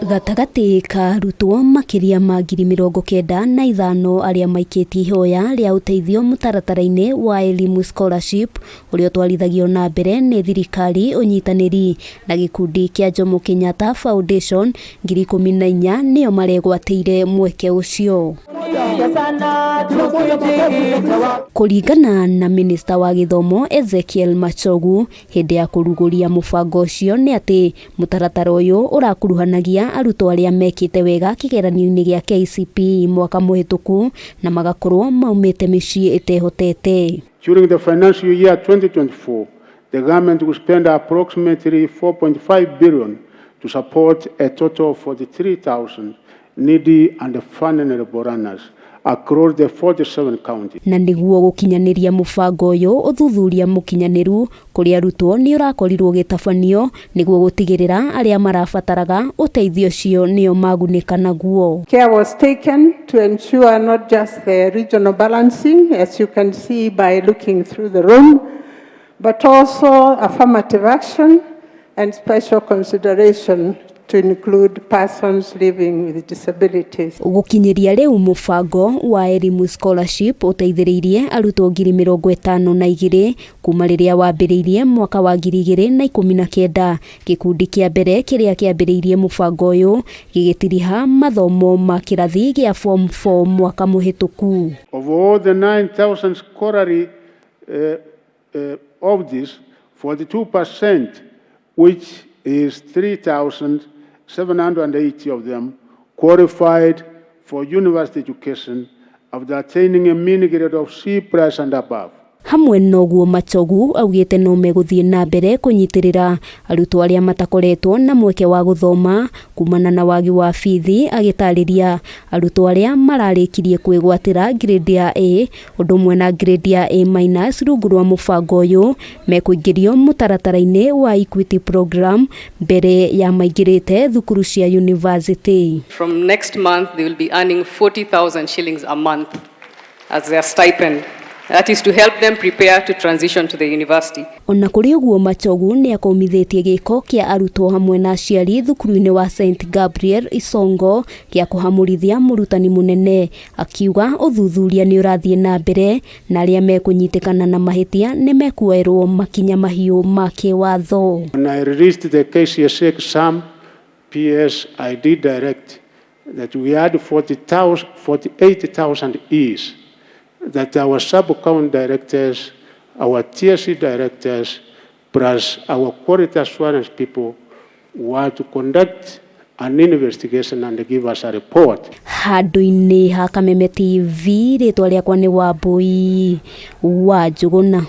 Gatagatĩ ka arutwo makĩria ma 95,000 arĩa maikĩtie ihoya rĩa ũteithio mũtaratara-inĩ wa Elimu Scholarship ũrĩa ũtwarithagio na mbere nĩ thirikari ũnyitanĩri na gĩkundi kĩa Jomo Kenyatta Foundation, 14,000 nĩo maregwatĩire mweke ũcio. Kũringana na minista wa gĩthomo Ezekiel Machogu hĩndĩ ya kũrugũria mũbango ũcio, nĩ atĩ mũtaratara ũyũ ũrakuruhanagia arutwo arĩa mekĩte wega kĩgeranio-inĩ gĩa KCPE mwaka mũhĩtũku na magakorwo maumĩte mĩciĩ ĩtehotete. During the financial year 2024, the government will spend approximately 4.5 billion to support a total of 43,000 needy and vulnerable learners across the 47 counties. Na nĩguo gũkinyanĩria mũbango ũyũ, ũthuthuria mũkinyanĩru kũrĩ arutwo nĩ ũrakorirwo ũgĩtabanio nĩguo gũtigĩrĩra arĩa marabataraga ũteithio ũcio nĩo magunĩka naguo. Care was taken to ensure not just the regional balancing, as you can see by looking through the room, but also affirmative action and special consideration to include persons living with disabilities. Gũkinyĩria rĩu, mũbango wa Elimu Scholarship ũteithĩrĩirie arutwo 52,000 kuma rĩrĩa wambĩrĩirie mwaka wa 2019. Gĩkundi kĩa mbere kĩrĩa kĩambĩrĩirie mũbango ũyũ gĩgĩtiriha mathomo ma kĩrathi gĩa form 4 mwaka mũhĩtũku. Of all the 9,000 scholarly of this, 42%, which is 3,780 of them, qualified for university education after attaining a mean grade of C+ and above. Hamwe noguo, Machogu augĩte no megũthiĩ na mbere kũnyitĩrĩra arutwo arĩa matakoretwo na mweke wa gũthoma kumana na wagi wa bithi, agĩtarĩria arutwo arĩa mararĩkirie kwĩgwatĩra grade ya A ũndũ ũmwe na grade ya A- rungu rwa mũbango ũyũ mekũingĩrio mũtaratara-inĩ wa Equity Program mbere ya maingĩrĩte thukuru cia university. From next month, they will be earning 40,000 shillings a month as their stipend. That is to help them prepare to transition to the university. Ona kũrĩ ũguo, Machogu nĩ akomithĩtie gĩko kĩa arutwo hamwe na aciari thukuru-inĩ wa St Gabriel Isongo gĩa kũhamũrithia mũrutani mũnene, akiuga ũthuthuria nĩ ũrathiĩ na mbere na arĩa mekũnyitĩkana na mahĩtia nĩ mekuoerwo makinya mahiũ ma kĩwatho. When I released the KCSE exam, PS, I did direct that we had 40,000 48,000 E's, that our sub-county directors, our TSC directors, plus our quality assurance people were to conduct an investigation and give us a report. Handũ-inĩ ha Kameme TV, rĩtwa rĩakwa nĩ Wambui wa Njũgũna.